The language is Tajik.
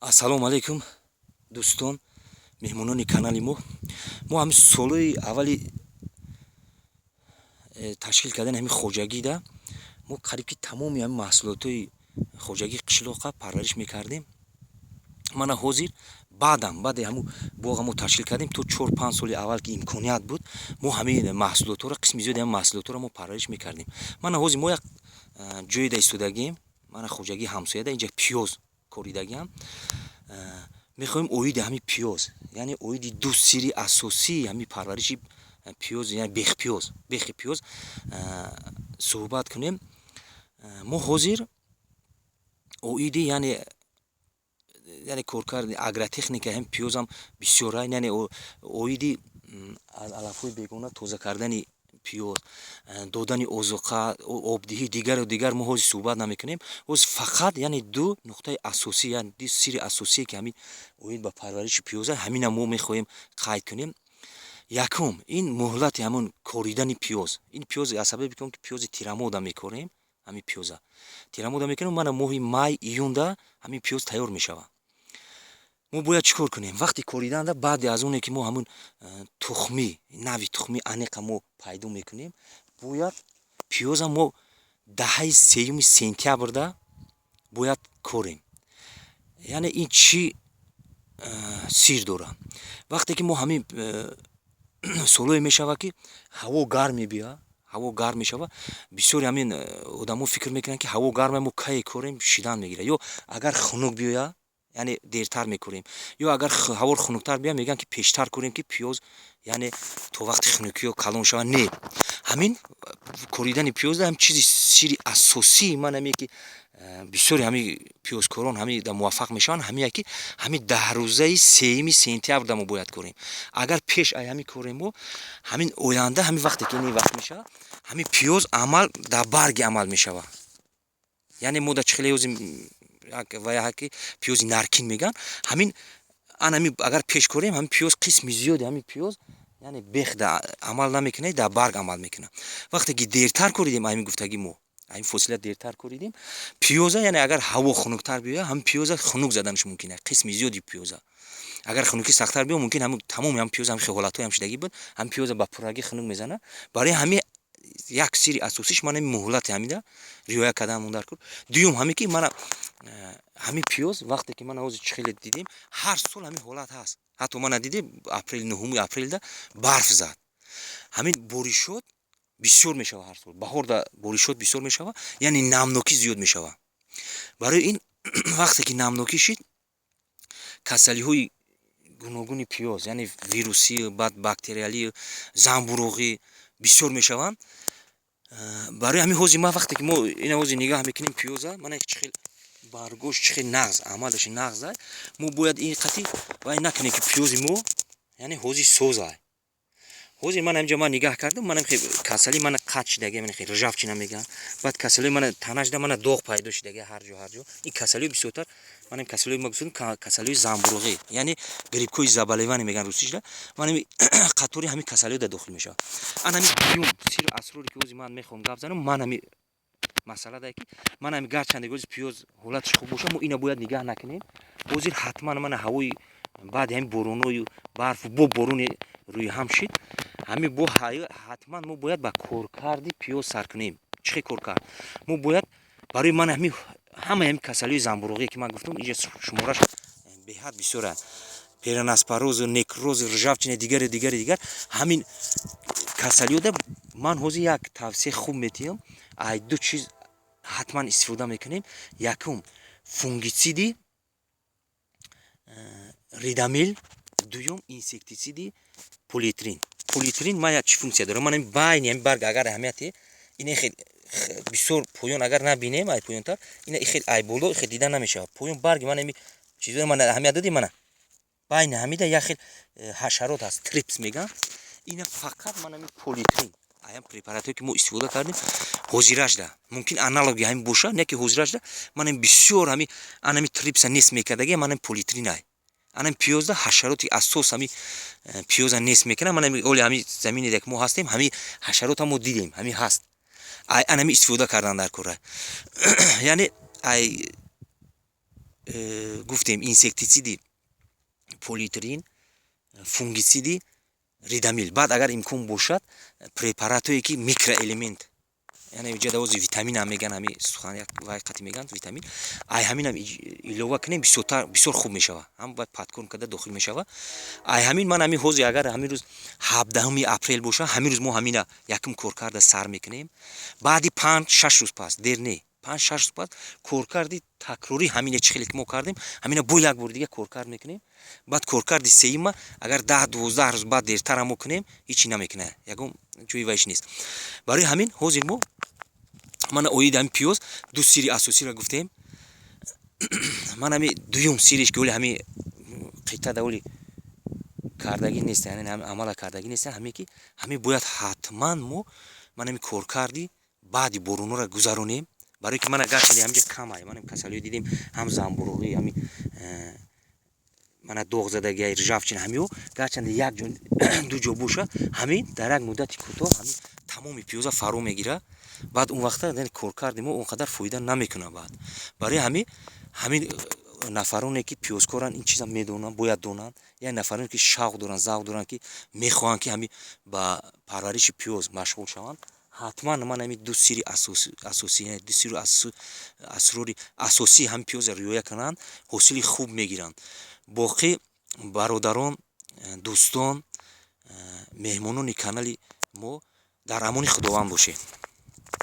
Ассалому алайкум, дӯстон, меҳмонони канали мо. Мо ҳамин солҳои аввали ташкил кардани ҳамин хоҷагида мо қариб ки тамоми ҳамин маҳсулотҳои хоҷагии қишлоқа парвариш мекардем. Мана ҳозир баъдам, баъде ҳамун боға мо ташкил кардем, то 4-5 соли аввал, ки имконият буд, мо ҳамин маҳсулотҳоро, қисми зиёди ҳамин маҳсулотҳоро мо парвариш мекардем. Мана ҳозир мо як ҷойеда истодагием, мана хоҷагии ҳамсояда, инҷа пиёз коридагиам. Мехоҳем оиди ҳамин пиёз, яъне оиди ду сирри асосии ҳамин парвариши пиёз, яъне бехпиёз, бехи пиёз суҳбат кунем. Мо ҳозир оиди яъне коркарди агротехникаи ҳамин пиёзам бисёра, яъне оиди аз алафҳои бегона тоза кардани пиёз, додани озуқа, обдиҳӣ, дигару дигар мо ҳозир суҳбат намекунем. Ҳозир фақат, яъне, ду нуқтаи асосӣ, яъне ду сирри асосие, ки ҳамин оид ба парвариши пиёза, ҳамина мо мехоҳем қайд кунем. Якум, ин муҳлати ҳамун коридани пиёз. Ин пиёз аз сабаби он ки пиёзи тирамода мекорем, ҳамин пиёза тирамода мекунем, мана моҳи май, июнда ҳамин пиёз тайёр мешавад. Мо бояд чӣ кор кунем вақти кориданда? Баъде аз оне ки мо ҳамун тухмӣ, нави тухмӣ аниқа мо пайдо мекунем, бояд пиёза мо даҳаи сеюми сентябрда бояд корем. Яъне ин чӣ сир дорад? Вақте ки мо ҳамин солҳое мешавад, ки ҳаво гарм мебиёяд, ҳаво гарм мешавад, бисёри ҳамин одамо фикр мекунанд, ки ҳаво гарме, мо кае корем, шидан мегирад. Ё агар хунук биёяд, яъне дертар мекорем, ё агар ҳаво хунуктар биёяд, мегӯянд, ки пештар корем, ки пиёз, яъне, то вақти хунукиҳо калон шавад. Не, ҳамин коридани пиёзда ҳам чизи сирри асосии ман ҳаме, ки бисёри ҳамин пиёзкорон ҳамин муваффақ мешаванд, ҳамие, ки ҳамин 10 рӯзаи сеюми сентябрда мо бояд корем. Агар пеш ай ҳамин корем, мо ҳамин оянда, ҳамин вақте ки ин вақт мешавад, ҳамин пиёз амал дар барги амал мешавад. Яъне мо дар чихеле ва ки пиёзи наркин мегӯянд, ҳамин анами агар пеш корем, ҳамин пиёз, қисми зиёди ҳамин пиёз, яъне бех амал намекунад, дар барг амал мекунад. Вақте ки дертар коридем, ҳамин гуфтагӣ мо, ҳамин фосила дертар коридем пиёза, яъне агар ҳаво хунуктар биёяд, ҳамин пиёза хунук заданаш мумкин аст, қисми зиёди пиёза. Агар хунукӣ сахттар биёяд, мумкин ҳамин тамоми ҳамин пиёза, ҳамин ҳолатҳои ҳам шидагӣ буд, ҳамин пиёза ба пуррагӣ хунук мезанад. Барои ҳамин як сирри асосиш ман ҳамин муҳлати ҳамида риоя кардан дар кор. Дуюм, ҳамин ки мана ҳамин пиёз, вақте ки мана ҳозир чӣ хеле дидем, ҳар сол ҳамин ҳолат ҳаст. Ҳатто мана дидем, апрел, 9 апрелда барф зад. Ҳамин боришот бисёр мешавад ҳар сол баҳорда, боришот бисёр мешавад, яъне намнокӣ зиёд мешавад. Барои ин вақте ки намнокӣ шид, касалиҳои гуногуни пиёз, яъне вирусӣ, баъд бактериалӣ, занбуруғӣ бисёр мешаванд. Барои ҳамин ҳозир ман, вақте ки мо ина ҳозир нигаҳ мекунем пиёза, мана чӣ хел баргош, чӣ хел нағз амалаш нағза, мо бояд ин қатӣ вай накунем, ки пиёзи мо, яъне, ҳозир соза. Ҳозир ман ҳаминҷа ман нигаҳ кардам, мана касалӣ мана қатъ шидаги, мана ржавчина мегӯянд, баъд касалии мана танашда, мана доғ пайдо шидаги ҳар ҷо, ҳар ҷо. Ин касалиҳо бисёртар, мана касалиҳои ма гуфтем, касалиҳои занбуруғӣ, яъне грибковые заболевания мегӯянд русишда, мана қатори ҳамин касалиҳо да дохил мешавад. Ан ҳамин дуюм сиру асроре, ки ҳозир ман мехоҳам гап занам, ман ҳами масъала дае, ки ман ҳами гарчанде ҳозир пиёз ҳолаташ хуб бошад, мо ина бояд нигаҳ накунем. Ҳозир ҳатман мана ҳавои баъди ҳамин бороною барфу бо борони рӯи ҳам шид, ҳамин бо ҳатман мо бояд ба коркарди пиёз сар кунем. Чӣ хел коркард мо бояд? Барои ман ҳамин ҳамаи ҳамин касалиҳои занбуруғие, ки ман гуфтам, инҷа шумораш беҳад бисёр, пероноспорозу, некрозу, ржавчина, дигари, дигари, дигар, ҳамин касалиҳода ман ҳозир як тавсияи хуб метиҳам. Ай ду чиз ҳатман истифода мекунем. Якум, фунгициди Ридомил, дуюм, инсектициди полиэтрин. Полиэтрин ман як чӣ функсия дорам? Ман байни ҳамин барг агар аҳамияте, ина хел бисёр поён агар набинем, ай поёнтар ина хел, ай боло хел дида намешавад. Поён барги ман ҳами чизои ман аҳамият додӣ, мана байни ҳамида як хел ҳашарот ҳаст, трипс мегӯянд. Ина фақат ман ҳамин полиэтрин, аям препаратҳое, ки мо истифода кардем, ҳозиражда мумкин аналоги ҳамин бошад, не ки ҳозиражда ман ҳам бисёр ҳами анами трипса нест мекардаги, ман ҳам полиэтрин ай анам пиёзда ҳашароти асос ҳами пиёза нест мекунад. Ман оли ҳами замине, ки мо ҳастем, ҳами ҳашарота мо дидем, ҳами ҳаст. Ай анами истифода кардан дар кора, яъне ай гуфтем, инсектициди политрин, фунгициди Ридомил, баъд агар имкон бошад, препаратое ки микроэлемент, яъне ҷа давози витаминам меган, ҳами сухан як вай қати меган, витамин, ай ҳаминам илова кунем, бисёртар бисёр хуб мешава. Ҳам бояд подкорм карда дохил мешава. Ай ҳамин ман ҳамин ҳозир, агар ҳамин рӯз 17-уми апрел боша, ҳамин рӯз мо ҳамина якум коркарда сар мекунем. Баъди 5-6 рӯз пас, дер не, 5-6 рӯз пас коркарди такрорӣ, ҳамине чӣ хеле ки мо кардем, ҳамина бо як бори дига коркард мекунем. Баъд коркарди сеюма агар 10-12 рӯз баъд дертара мо кунем, ҳичи намекунад, ягон ҷои вайш нест. Барои ҳамин ҳозир мо мана оиди ҳамин пиёз ду сирри асосиро гуфтем. Ман ҳами дуюм сириш, ки оли ҳами қитъа оли кардагӣ нест, яъне амала кардагӣ нест, ҳаме ки ҳаме бояд ҳатман мо ман ҳами коркарди баъди боронҳоро гузаронем, барое ки мана гарчанде ҳаминҷа камай, манам касалиҳо дидем, ҳам замбуруғӣ, ҳами мана доғзадагиай, ржавчина, ҳамиҳо гарчанде як ҷо, ду ҷо боша, ҳамин дар як муддати кӯтоҳ ҳамин тамоми пиёза фаро мегирад. Баъд он вақта коркарди мо он қадар фоида намекунад. Баъд барои ҳамин нафароне ки пиёзкоранд, ин чиза медонанд, бояд донанд. Яъне нафароне ки шавқ доранд, завқ доранд, ки мехоҳанд, ки ҳамин ба парвариши пиёз машғул шаванд, ҳатман ман ҳамин ду сирри асосӣ, ду сирру асрори асосии ҳамин пиёзро риоя кунанд, ҳосили хуб мегиранд. Боқӣ бародарон, дӯстон, меҳмонони канали мо, дар амони Худованд бошед.